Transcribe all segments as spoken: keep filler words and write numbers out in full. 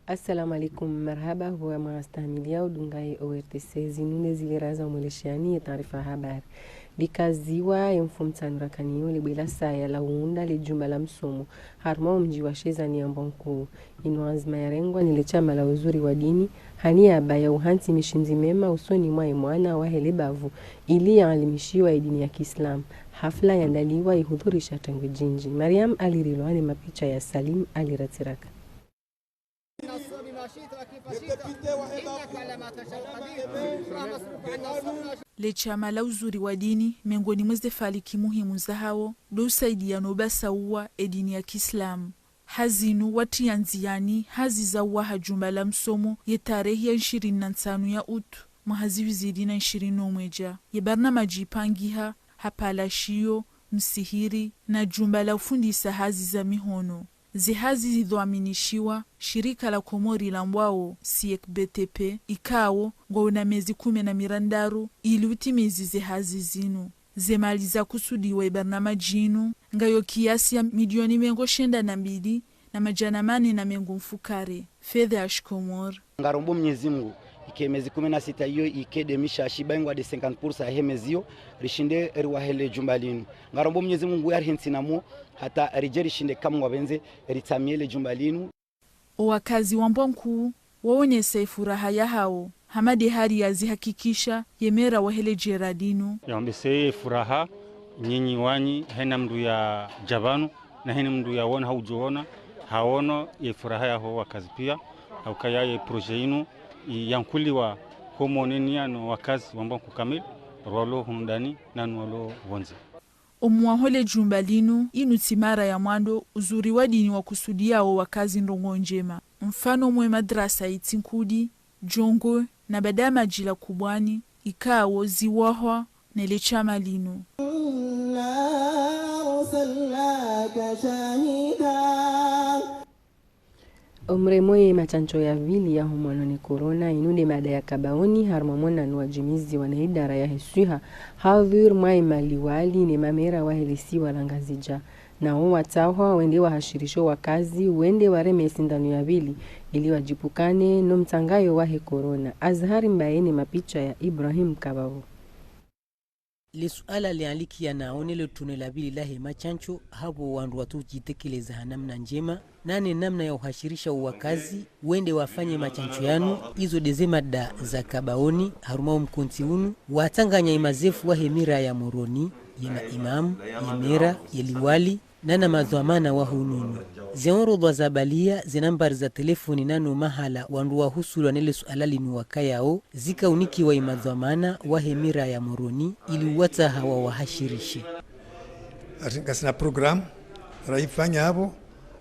Assalamu alaikum, marahaba huwa mwastahamiliya udunga ye O R T C, zinu nde zilera za umweleshani ye taarifa habari. Likaziwa ye mfumotsanu rakaniyo le bwe la saya la uunda le jumba la msomo harumwa omdji wa Shezani ya Mbwankuu. Inu anzima yarengwa ni le shama la Uzuri wa Dini, ha niya ya uhantsi mishindzi mema usoni mwa ye mwana wahe le bavu, ili yaalimishiwa ye dini ya kiislamu. Hafla yandaliwa ihudhurisha tengwe djindji. Mariam Ali Rilwane, mapicha ya Salim Ali Ratsiraka. Le shama la Uzuri wa Dini, mengoni mwa ze faliki muhimu zahawo, ndo usaidiya no ubasauwa ye dini ya kiislamu. Ha zinu watriya ndziyani hazi za uwaha jumba la msomo ye tarehi ya ishirini na ntsanu ya utu, mwaha zihwi zili na ishirini no mwedja. Ye barnamaji ipangiha ha palashiyo, msihiri, na jumba la ufundisa hazi za mihono. Ze hazi zidhwaminishiwa shirika la Komori la mbwawo, C I E C B T P, ikawo ngwauna mezi kume na mirandaru ili utimizi ze hazi zinu. Ze mali zakusudiwa ye barnamaji inu ngayo kiasi ya milioni mengo shenda na mbili na madjana mane na mengo mfukare fedha ya shikomori. Ngarombo Mnyezi Mungu, ike mezi kume na sita iyo ike de mishashi, ba ingwa de cinquante pour cent yahe mezi iyo, rishinde riwahe le jumba linu. Ngarombo Mnyezi Mungu yarihentsi namo, hata ridje rishinde kamwe ngwapvendze, ritsamie le jumba linu. Owakazi wa Mbwankuu waonesa ye furaha yahawo, hama de hali yazihakikisha ye mera wahe le djera linu. Yaoneseye furaha, nyinyi wanyi, haina mndru yadja pvanu, na haina mndru yaona hau djoona, haono ye furaha yaho wakazi pia, haukaya ye projet inu, i-, yankuliwa ho moneni yanu wakazi wa Mbwankuu kamili, rwalo hunu ndani, nanu walo pvondze. Omwaho le jumba linu, inu tsi mara ya mwando Uzuri wa Dini wakusudiyawo wakazi ndrongoo ndjema. Mfano mwe madrasa Itsinkudi, Djongo, na Badamadji la Kubwani, ikawo ziwahwa ne le shama linu. إنا أرسلناك شاهدا. Omremo ye mashansho ya pvili ya humwano ne corona, inu nde mada ya kabaoni, harumwa monano wadjimiziwa na idara yahe swiha, hadhwir mwa ye maliwali ne mamera wahe le siwa la Ngazidja. Nawo watsahwa wende wahashirishe owakazi, wende wareme ye sindano ya pvili, ili wadjipvukane no mtsangayo wahe corona. Azhari Mbaye ne mapicha ya Ibrahim Kababo. Le suala lialikiyanao ne le tone la pvili lahe mashansho, hapvo wandru watsu djitekeleza ha namna ndjema, nane namna ya uhashirisha owakazi wende wafanye mashansho yanu, izo de ze mada za kabaoni harumwa omkontsi unu, watsanganya ye mazefu wahe mera ya Moroni, ye maimamu, ye mera, ye liwali, nana madhwamana wa hununu. Ze orodhwa za balia, ze nambari za telefoni nano mahala wandru wahusulwa ne le suala linu wakayao, zikaunikiwa ye madhwamana wahe mera ya Moroni, ili uwatsaha wawahashirishe. Ati ngasina programme, raifanya apvo,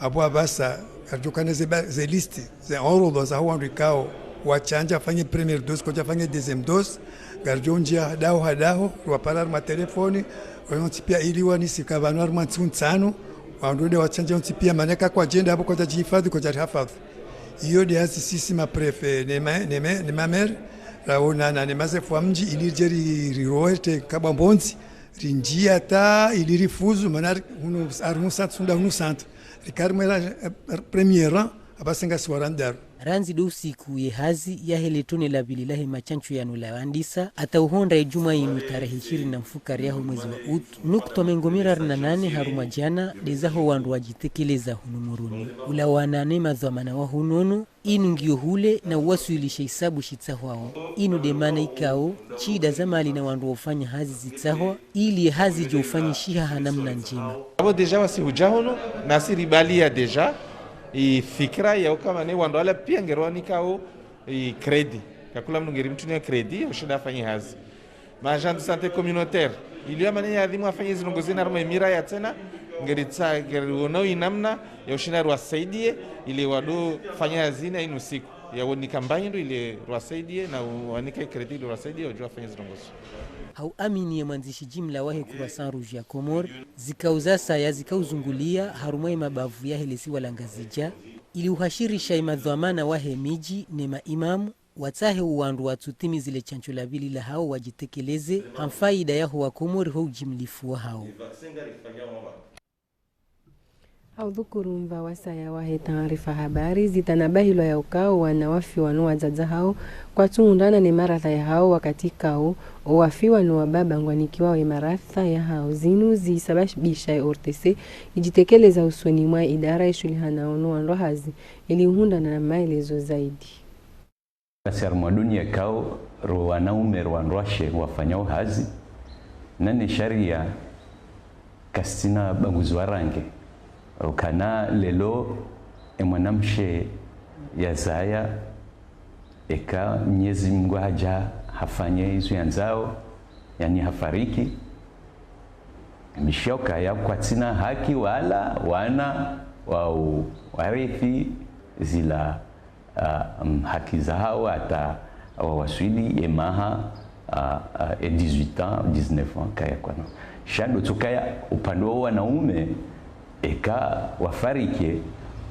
apvo apvasa, ngaridjo kana ze ba-, ze liste, ze orodhwa zaho wandru ikao, watsandja wafanye première dose, kwadja wafanye deuxième dose, ngaridjo ndjia hadaho hadaho, rwapara harumwa telefoni, wontsi pia ili wanisike pvanu harumwa ntsihu ntsanu, wandru wende watsandje wontsi pia, mana eka kwadjenda apvo kwadja djihifadhwi, kwadja rihafadhwi. Iyo de hazi sisi ma préfet, ne ma-, ne ma-, ne mamera, raonana ne mazefu wa mdji, ili ridje ri-, rirohete kabwa mbondzi, rindjia ta, ili rifuzu, mana ri-, hunu, ari hunu centre, sunda hunu centre. Rika harumwa era, eh, premier rang, apvasa ngasi wa randraru. Randzi do usiku ye hazi yahe le tone la pvili lahe mashansho yanu lawandisa, hata uhondra ye djumwa inu tarehi ishirini na mfukare yaho mwezi wa utu, nukta mengo miraru na nane harumwa djana, de zaho wandru wadjitekeleza hunu Moroni. Ulawana ne madhwamana wa hunono, inu ngiyo hule na uwaswilisha isabu shitsahwao. Inu de mana ikao, shida za mali na wandru wafanya hazi zitsahwa, ili ye hazi idjo ufanyishiha ha namna ndjema. Apvo déjà wasi hudja hunu, nasi ribalia déjà, i fikira ya ukaya ne wandru wala pia ngeri wanikao, i crédit. Kakula mndru ngeri mtruniya crédit, ya ushinda afanye hazi. Ma agents de santé communautaire, ili ya mana ya adhimu afanye zindrongoo zinu harumwa ye mera ya tsena, ngeri tsa-, ngeri wonao inamna, ya ushinda rwasaidie, ili wado fanya hazi na inu siku. Ya wonika mbaindru ili rwasaidie na u-, wanike crédit ili rwasaidie, wadjuwa wafanye zindrongoo zinu. Ha uamini ye mwandzishi jimla wahe Croissant Rouge ya Comores, zikao zasaya zikao zungulia harumwa ye mabavu yahe le siwa la Ngazidja, ili uhashirisha ye madhwamana wahe midji ne maimamu, watsahe owandru watsutimizi le shansho la pvili lahao wadjitekeleze, ha mfaida yaho wa Komori ho ujimlifu wahao. Haudhukuru mva wasaya wahe taarifa habari zitanabahilwa ya ukao wana wafiwa no wadzadze hawo kwatsuhundrana ne maradha ya hawo wakati kao owafiwa no wababa ngwanikiwao ye maradha ya hawo. Zinu zisababisha ye O R T C idjitekeleza usoni mwa idara ishuhulihanao no wandru hazi ili uhundrana na maelezo zaidi. Kasi harumwa dunia kao ro wanaume ro wandrwashe wafanyao hazi, na ne sharia kasitsina ubaguzi wa rangi. Ukana leo e mwanamshe yazaya, eka Mnyezi Mungu hadja hafanye izo yandzao, yani hafariki, mishio kaya kwatsina haki wala wana wao warithi zila ah, mm, haki za hawo hata wawaswili ye maha, ah, ah, e dix-huit ans, dix-neuf ans, kaya kwana. Sha ndo tsukaya upande wa wanaume, eka wafariki,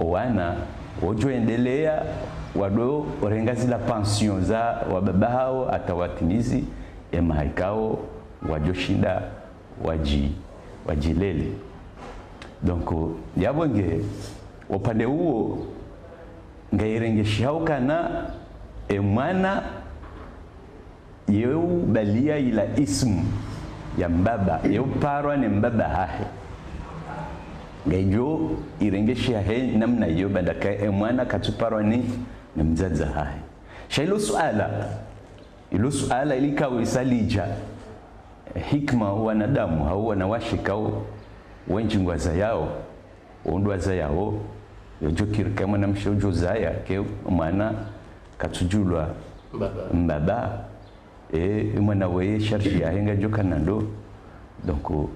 owana wodjo endelea wado renga zila pension za wababa hawo hata watimizi ye maha ikao wadjo shinda wadji-, wadjilele. Donc, yapvo nge, upande uwo, ngairengeshihao kana e mwana yeubalia ila ismu ya mbaba, yeuparwa ne mbaba hahe. Ngaidjo irengeshiha he namna iyo, baanda ka e mwana katsuparwa ni, ne mdzadze hahe. Sha ilo suala, ilo suala ili kawisa lidja, hikima wanadamu, hau wanawashe kao wendji ngwazayao, wondru wazayao, yodjo kiri ka mwanamshe udjo zaya, ke mwana katsudjulwa mbaba. Mbaba. E, e mwana weye charge yahe ngadjo kana ndo. Donc,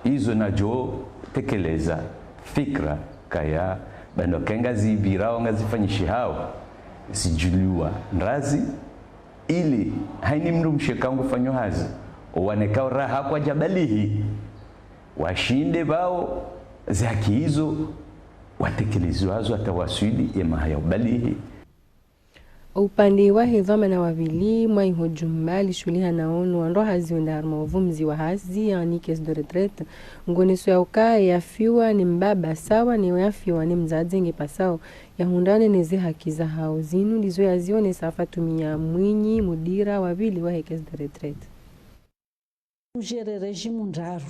izo nadjo tekeleza fikira kaya, baanda ka ngazipvirao, ngazifanyishihao, zidjuliwa ndrazi, ili haini mdrumshe kangu fanyo hazi, owanekao raha kwadjabalihi, washinde pvao ze haki izo watekelezwa zo hata waswili ye maha ya ubalihi. Upande wahe dhwamana wa pvili mwa iho djumba lishuhulihanao no wandru hazi wenda harumwa uvumzi wa hazi, yani caisse de retraite, ngoneso ya uka yafiwa ni mbaba sawa ni yafiwa ni mdzadze ngepasao yahundrane ne ze haki za hawo. Zinu ndizo yazionesa Fatumia Mwinyi, mudira wa pvili wahe caisse de retraite. Ugere régime ndraru.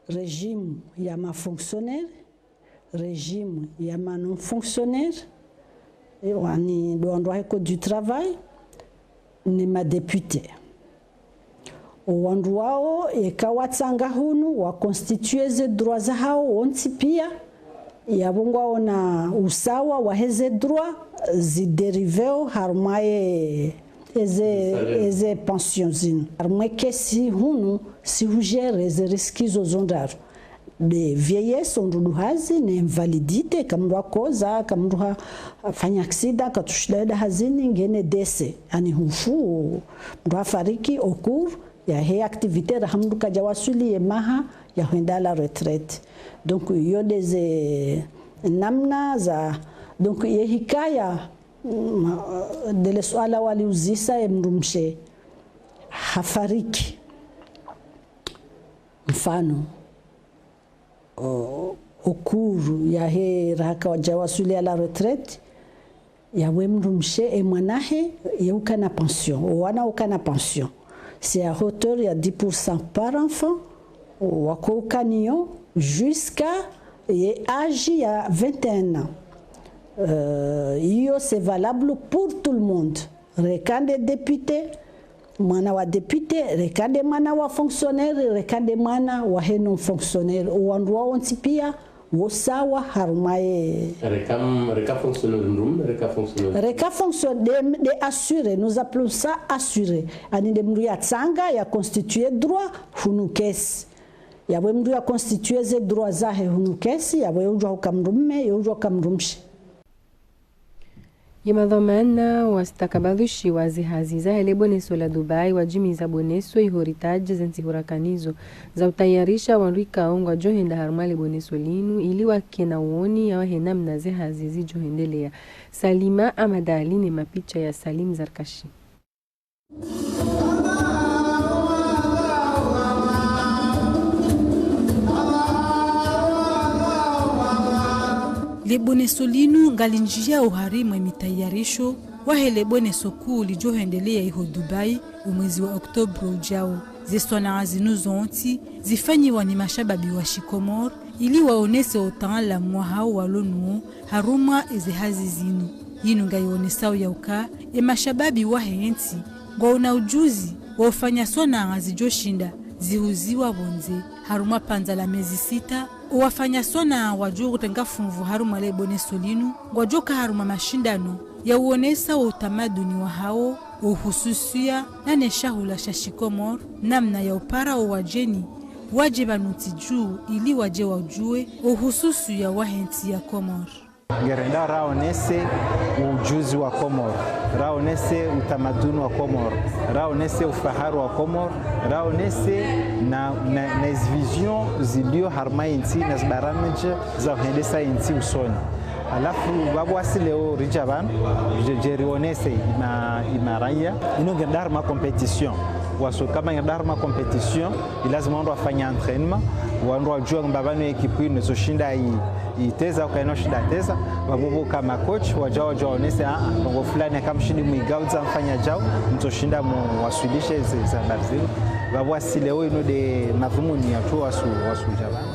Régime ya ma fonctionnaires, régime ya ma non fonctionnaires, yani ndo wandru wahe code du travail, ne ma députés. Owandru wao, eka watsanga hunu, wa constituer ze droits za hawo wontsi pia, yapvo ngwaona usawa wahe ze droits zidériveo harumwa ye, eze, eze pension zinu. Harumwa e caisse hunu, si hugere ze risques zo zo ndraru. De vieillesse, ondru udu hazi, ne invalidité, ka mndru akoza, ka mndru ha-, hafanya accident, katsushinda yenda hazini, ngena décès, yani hufu, mndru hafariki au cours yahe activité, raha mndru kadja waswili ye maha ya hwenda à la retraite. Donc, iyo ndeze namna za, donc, ye hikaya, mm, ndele suala waliuzisa ye mdrumshe hafariki. Mfano, o, au cours yahe raha kadja waswili à la retraite, yapvo e mdrumshe e mwana hahe, ye ukana pension, owana ukana pension. C'est à hauteur ya dix pour cent par enfant, wako ukaniyo jusqu'à ye âge ya vingt et un ans. Euh, iyo, c'est valable pour tout le monde. Reka nde député, mwana wa député, reka nde mwana wa fonctionnaire, reka nde mwana wahe non fonctionnaire. Owandru wao wontsi pia, wo sawa harumwa ye. Reka, reka fonctionnaire mdrume, reka fonctionnaire. Reka fonction-, de, de assuré, nous appelons ça assuré. Yani nde mndru yatsanga, ya constituer droit, hunu caisse. Yapvo e mndru ya constituer ze droits zahe hunu caisse, yapvo ye udjwa uka mdrume, ye udjwa uka mdrumshe. Ye madhwamana wastakabadhishiwa ze hazi zahe le boneso la Dubai, wadjimiza boneso iho ritadje ze ntsihu rakanazo za utayarisha wandru ikao ngwadjo henda harumwa le boneso linu, ili wakena uoni ya wahe namna ze hazi zidjo hendelea. Salima Ahmed Ali ne mapicha ya Salim Zarkashi. Leboneso linu ngalindjiyao harimwa emitayarisho wahe leboneso kuu lidjohendelea iho Dubai, omwezi wa Oktobro udjao. Zeswanaa zinu zontsi zifanyiwa ni mashababi wa Shikomori, ili waonese outaalamu wahao walo nuwo harumwa ezehazi zinu. Yinu ngayionesao yauka emashababi wahe entsi ngwaona ujuzi wa ufanya swanaa zidjoshinda zihuziwa pvondze. Harumwa pvandza la mezi sita, owafanya swanaa wadjo urenga funvu harumwa leboneso linu ngwadjoka harumwa mashindano ya uonesa outamaduni wahao, ouhususiya nane shahula sha Shikomori, namna ya upara owadjeni wadje pvanu ntsi dju ili wadje waudjuwe ouhususiya wahe ntsi ya Komori. Ngarendao raonese ujuzi wa Komori, raonese utamaduni wa Komori, raonese ufahari wa Komori, raonese na, na, na ezi vision zilio harumwa entsi na zibaramidji za uhendesa entsi usoni. Halafu pvapvo wasi leo ridja pvanu, ridje, ridje rionese ema, emaraya. Inu ngarendao harumwa compétition. Waso kama ngarendao harumwa compétition, ilazimu wandru wafanye entraînement, wandru wadjuwe amba pvanu ekipu inu izoshinda i, iteza, uka inu shinda teza, pvapvo pvo kama coach, wadja, wadja waonese, ah, ah, ndrongo fulani aka mshindi mwigaudza mfanya djau, mtsoshinda muwaswilishe ze, ze habari zinu. Pvapvo wasi leo inu nde madhumuni yatru wasu, wasu udja pvanu.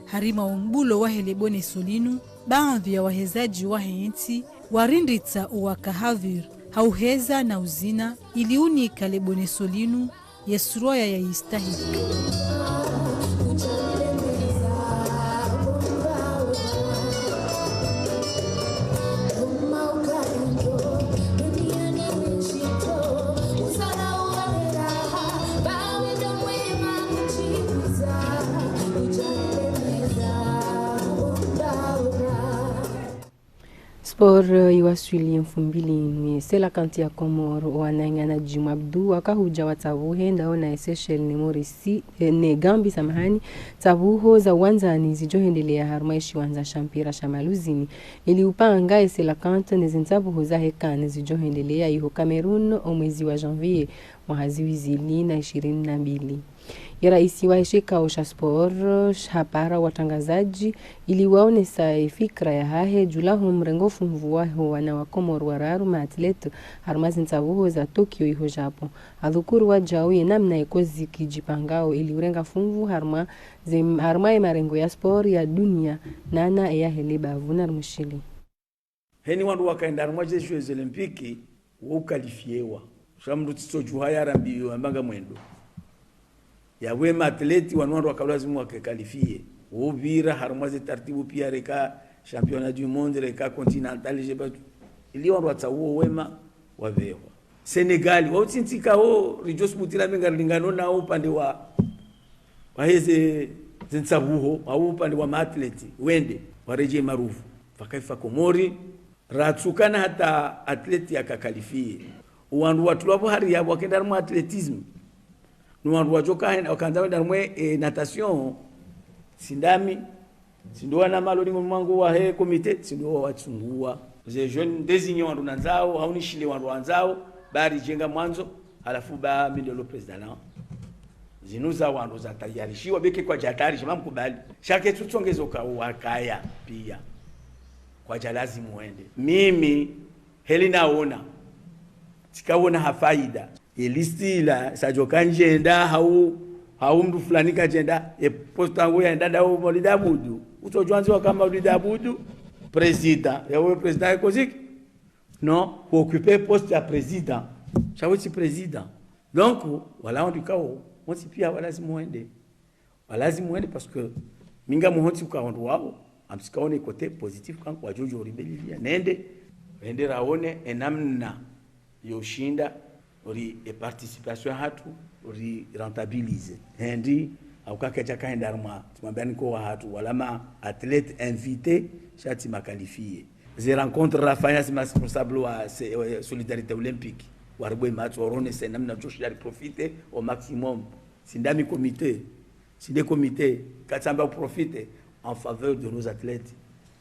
Harimwa ombulo wahe leboneso linu, baadhwi ya wahezadji wahe entsi warinditsa owaka hadhwir ha uheza na uzina, ili unika leboneso linu ye surwa ya yayistahiki. Sport, eh, iwaswili mfumbili inu ye Cœlacanthes ya Komori, owananya na Jim Abdou, wakahudja watsavuhe ndao na ye Seychelles ne Maurice, eh, ne Gambie, samahani, tsavuho za uwandzani zidjohendelea harumwa eshiwandza sha mpira sha Maluzini, ili upanga ye Cœlacanthes ne zintsavuho zahe CAN zidjohendelea iho Cameroun omwezi wa janvier mwaha ziwi zili na ishirini na mbili. Ye raisi wahe shikao sha sport hapara watrangazadji ili waonesa ye fikira yahahe dju laho mrengo funvu waho wana wa Komori wararu ma athlètes harumwa zintsavuho za Tokyo iho Japon. Hadhukuru wadjau ye namna ye COSIC idjipangao ili urenga funvu harumwa ze, harumwa ye marengo ya sport ya dunia, nana eyahe lebavu na rumushili. Heni wandru wakaenda harumwa ze Jeux Olympiques, wo ukalifiewa. Sha mndru tsitsodjuha yarambiwa amba ngamwendo. Yapvo ema athlètes wanu wandru wakalazimu wake qualifier. Wo upvira harumwa ze taratibu pia reka championnat du monde, reka continental, je sais pas. Ili wandru watsauo wema, wapvehwa. Sénégal, wao tsi ntsi ikao ridjosubutira menga rilingano nao upande wa, waheze zintsavuho, wao upande wa ma athlètes, wende, waredjei maruvu. Pvakaifa Komori, ratsukana hata athlète yaka qualifier. Owandru watulwa pvo hari yapvo wakenda harumwa athlétisme. No wandru wadjoka hena, wakandza wenda harumwa, eh, natation, tsi ndami, tsi ndo wana malo lingo mwangu wahe comité, tsi ndo wawatsungua. Ze jeunes désignés wandru nandzao, hau nishile wandru wandzao, ba ridjenga mwandzo, halafu ba mi ndo le président. Zinu za wandru zatayarishiwa, beke kwadjatayarisha, mamkubali. Sha ke tsutsongezo ka wakaya, pia. Kwadjalazimu wende. Mimi, heli naona. Tsikaona ha faida. Ye liste ila, sadjoka ndjenda, hau, hau mndru fulani kadjenda, ye poste yangu yaenda ndao Maulida Abdou. Utsodjwandziwa ka Maulida Abdou, président, yawe président ya COSIC. Non, ku occuper poste ya président. Sha we tsi président. Donc, wala wandru ikao, wontsi pia walazimu wende. Walazimu wende parce que mi ngamhontsi uka wandru wao, amtsikaone côté positif kangu wadjodjo ribelilia. Nende, wende raone enamna yo ushinda, ori e participation hatru, ori rentabiliser. Hendi, hauka kedja kahenda harumwa, tsimwambiani ko wahatru, wala ma athlètes invités, sha tsi ma qualifiés. Ze rencontres rafanya si ma responsables wa se, wa Solidarité Olympique. Waribwe matso, waronese namna djo ushinda ri profiter au maximum. Tsi ndami comité. Si nde comité katsamba profiter en faveur de nos athlètes,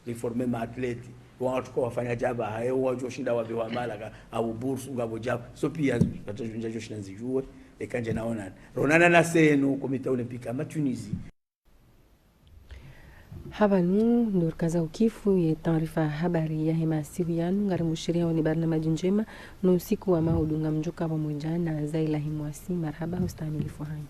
reformer ma athlètes, wao watuka wafanya djaba, haye wadjo shinda wabewa mali ka, au bourse, ngapvo djaba. So pia, katsodjo shinda nizidjuwe, eka ndje naonana. Ronana na seno, comité olympique ama Tunisie. Hapvanu ndo rikaza ukifu ye taarifa habari yahe masihu yanu, ngari mbushiriyao ni barnamaji ndjema, no usiku wa maudu ngamdjoka pvamwedja na Zaila Himwasi, marahaba ustahamilifu hanyu.